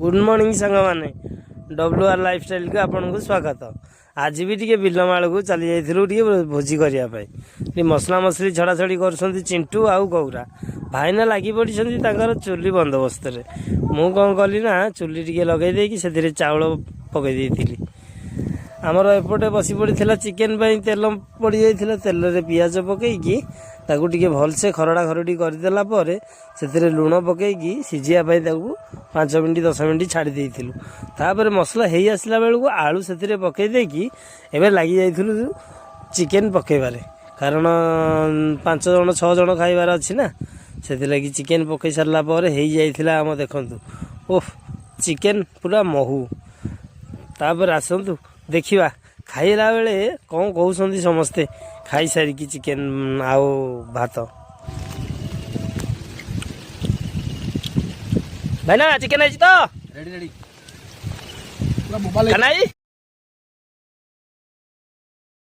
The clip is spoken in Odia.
ଗୁଡ୍ ମର୍ଣ୍ଣିଂ ସାଙ୍ଗମାନେ, ଡବ୍ଲୁ ଆର୍ ଲାଇଫଷ୍ଟାଇଲକୁ ଆପଣଙ୍କୁ ସ୍ୱାଗତ। ଆଜି ବି ଟିକେ ବିଲମାଳକୁ ଚାଲି ଯାଇଥିଲୁ ଟିକେ ଭୋଜି କରିବା ପାଇଁ। ଟିକେ ମସଲା ମସଲି ଛଡ଼ାଛଡ଼ି କରୁଛନ୍ତି ଚିଣ୍ଟୁ ଆଉ ଗୌରା ଭାଇନା, ଲାଗି ପଡ଼ିଛନ୍ତି ତାଙ୍କର ଚୁଲି ବନ୍ଦୋବସ୍ତରେ। ମୁଁ କ'ଣ କଲି ନା, ଚୁଲି ଟିକେ ଲଗେଇ ଦେଇକି ସେଥିରେ ଚାଉଳ ପକାଇ ଦେଇଥିଲି। ଆମର ଏପଟେ ବସି ପଡ଼ିଥିଲା ଚିକେନ୍ ପାଇଁ ତେଲ ପଡ଼ିଯାଇଥିଲା। ତେଲରେ ପିଆଜ ପକାଇକି ତାକୁ ଟିକେ ଭଲସେ ଖରଡ଼ା ଖରଡ଼ି କରିଦେଲା ପରେ ସେଥିରେ ଲୁଣ ପକାଇକି ସିଝିବା ପାଇଁ ତାକୁ 5 ମିନିଟ୍ 10 ମିନିଟ୍ ଛାଡ଼ି ଦେଇଥିଲୁ। ତାପରେ ମସଲା ହେଇ ଆସିଲା ବେଳକୁ ଆଳୁ ସେଥିରେ ପକାଇ ଦେଇକି ଏବେ ଲାଗି ଯାଇଥିଲୁ ଚିକେନ୍ ପକାଇବାରେ, କାରଣ ପାଞ୍ଚ ଜଣ ଛଅ ଜଣ ଖାଇବାର ଅଛି ନା। ସେଥିଲାଗି ଚିକେନ୍ ପକାଇ ସାରିଲା ପରେ ହେଇଯାଇଥିଲା ଆମ, ଦେଖନ୍ତୁ, ଓଃ, ଚିକେନ୍ ପୁରା ମହୁ। ତାପରେ ଆସନ୍ତୁ ଦେଖିବା ଖାଇଲା ବେଳେ କ'ଣ କହୁଛନ୍ତି ସମସ୍ତେ ଖାଇସାରିକି ଚିକେନ୍ ଆଉ ଭାତ। ଭାଇନା, ଚିକେନ୍ ହେଇଛି ତ? ରେଡି ରେଡି, ପୁରା ବୋବାଲ। କାନାଇ।